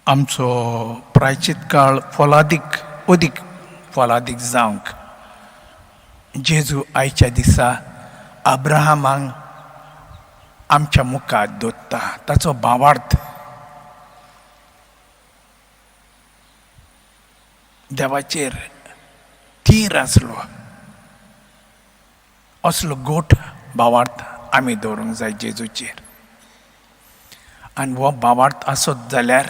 आमचो प्रायचीत काळ फलादीक अदीक फलादीक जावंक जेजू आयच्या दिसा अब्राहमाक आमच्या मुखार दवरता. ताचो भावार्थ देवाचेर थीर आसलो. असलो गोठ भावार्थ आमी दवरूंक जाय जेजूचेर. आनी हो भावार्थ आसत जाल्यार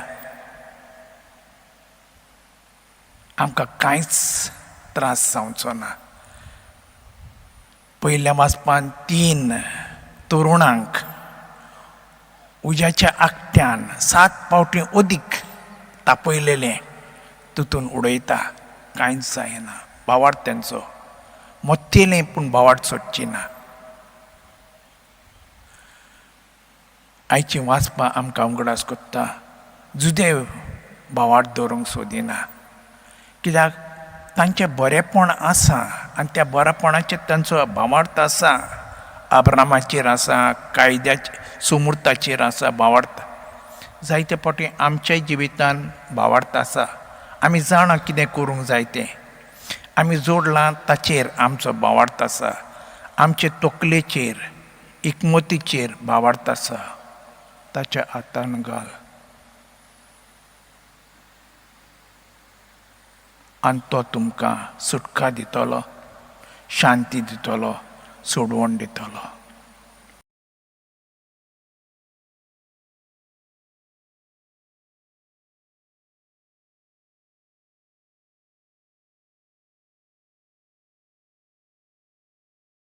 आमकां कांयच त्रास जावचो ना. पयल्या वाचपान 3 तरुणांक उज्याच्या आकट्यान 7 फावटी अदीक तापयलेलें तितून उडयता. कांयच जायना. भावार्थ तेंचो मोत्तेलें पूण भावार्थ सोडची ना. आयचीं वाचपां आमकां उगडास कोत्ता जुदेव भावार्थ दवरूंक सोदिना, कित्याक तांचें बरेंपण आसा आनी त्या बरेपणाचेर तांचो भावार्थ आसा. अब्रामाचेर आसा, कायद्याचेर, सुमुर्ताचेर आसा भावार्थ. जायते फावटी आमच्या जिवितान भावार्थ आसा. आमी जाणा कितें करूंक जाय तें, आमी जोडलां ताचेर आमचो भावार्थ आसा. आमचे तकलेचेर, इकमतीचेर भावार्थ आसा. ताच्या हातान घाल आनी तो तुमकां सुटका दितलो, शांती दितलो, सोडवण दितलो.